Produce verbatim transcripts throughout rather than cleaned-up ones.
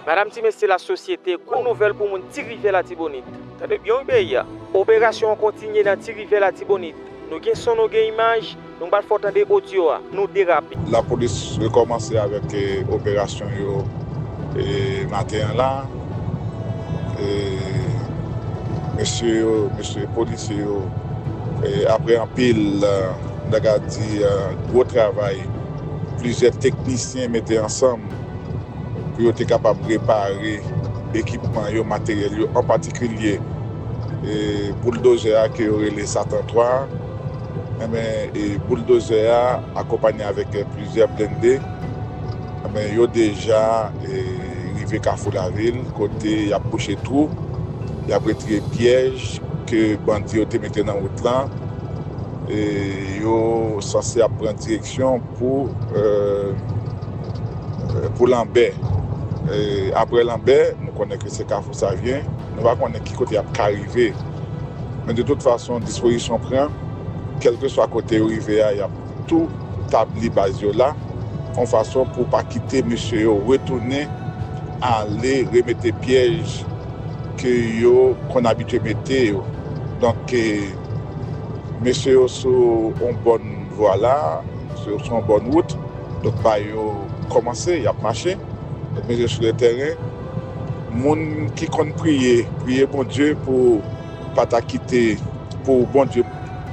Madam, ti mesye, lasosyete, gwo nouvèl pou moun Ti Rivyè Latibonit. Tande byen wi peyi a. Operasyon an kontinye nan Ti Rivyè Latibonit. Nou gen son, nou gen imaj, nou pral fè w tande odyo a. Nou derape. Lapolis rekòmanse avèk, eh, operasyon yo, eh, maten an la. Eh, mesye yo, mesye polisye yo, eh, apre anpil, eh, n ta ka di, eh, gwo travay, plizyè teknisyen mete ansanm pou yo te kapab repare ekipman yo, materyèl yo, an patikilye, e, bouldozè a ke yo rele Satan twa a. Enben, e, bouldozè a akonpanye avèk, e, plizyè blende. Enben, yo deja, e, rive Kafou Lavil, kote y ap bouche twou, y ap retire pyèj ke bandi yo te mete nan wout lan. E, yo sanse ap pran direksyon pou, e, e, pou Lanbè. E, apre Lanbè, nou konnen ke se Kafou Savyen, nou pa konnen ki kote y ap ka rive. Men de tout fason, dispozisyon pran, kèlkeswa kote yo rive a, y ap tou tabli baz yo la, yon fason pou pa kite mesye yo retounen ale remete pyèj ke yo konn abitye mete yo. Donk, e, mesye yo sou yon bòn vwa la, sou, sou yon bòn wout. Donk, ba yo kòmanse, y ap mache. Donk, mesye sou le tèren. Moun ki konn priye, priye Bondye pou pa ta kite, pou Bondye,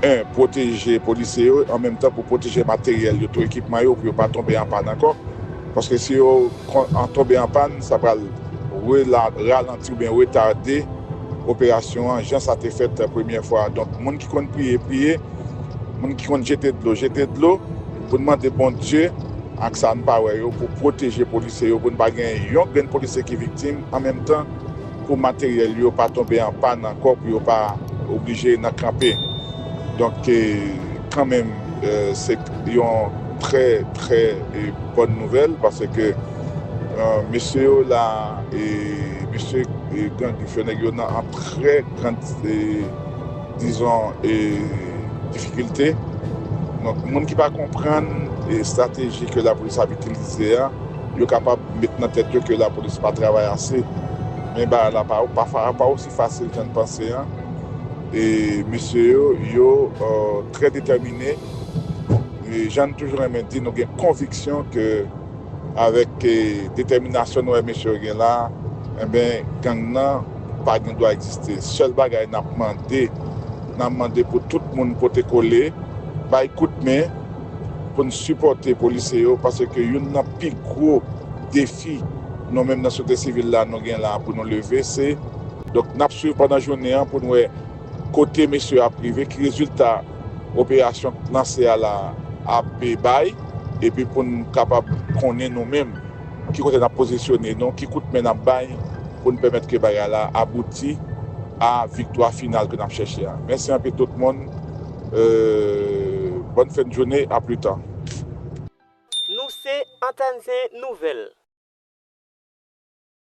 en, pwoteje polisye yo, an menm tan pou pwoteje materyèl yo, tou ekipman yo, pou yo pa tonbe an pàn ankò. Paske si yo kon-, an tonbe an pàn, sa pral rela-, ralanti oubyen retade operasyon an, jan sa te fèt premyè fwa a. Donk, moun ki konn priye, priye. Moun ki konn jete dlo, jete dlo. Pou n mande Bondye, ak sa n pa wè yo, pou pwoteje polisye yo, pou n pa gen yon grenn polisye ki viktim, an menm tan, pou materyèl yo pa tonbe an pàn ankò, pou yo pa oblije nan kanpe. Donk, e, kanmenm, e, se yon trè, trè, e, bòn nouvèl, paske, e, mesye yo la, e, mesye, e, gang yo, nèg yo nan an trè gran, e, dizon, e, difikilte. Donk, moun ki pa konprann, e, estrateji ke lapolis ap itilize a, yo kapab met nan tèt yo ke lapolis pa travay ase. Men bagay la pa, pa, pa osi fasil jan n panse an. E mesye yo, yo, e, trè detèmine. E jan n toujou renmen di, nou gen konviksyon ke avèk, e, detèminasyon nou wè mesye yo gen la, enben, gang nan pa gen dwa egziste. Sèl bagay n ap mande, n ap mande pou tout moun pote kole, bay kout men, pou n sipòte polisye yo, paske youn nan pi gwo defi nou menm nan sosyete sivil la nou gen la pou nou leve, se, donk, n ap swiv pandan jounen an pou n wè kote mesye yo ap rive, ki rezilta operasyon k lanse a la ap bay, epi pou n kapab konnen nou menm ki kote n ap pozisyone nou, ki kout men n ap bay pou n pèmèt ke bagay la abouti a viktwa final ke n ap chèche a. Mèsi anpil tout moun. Euh, bonne fin de journée, à plus tard. Nou se Antanzen Nouvèl.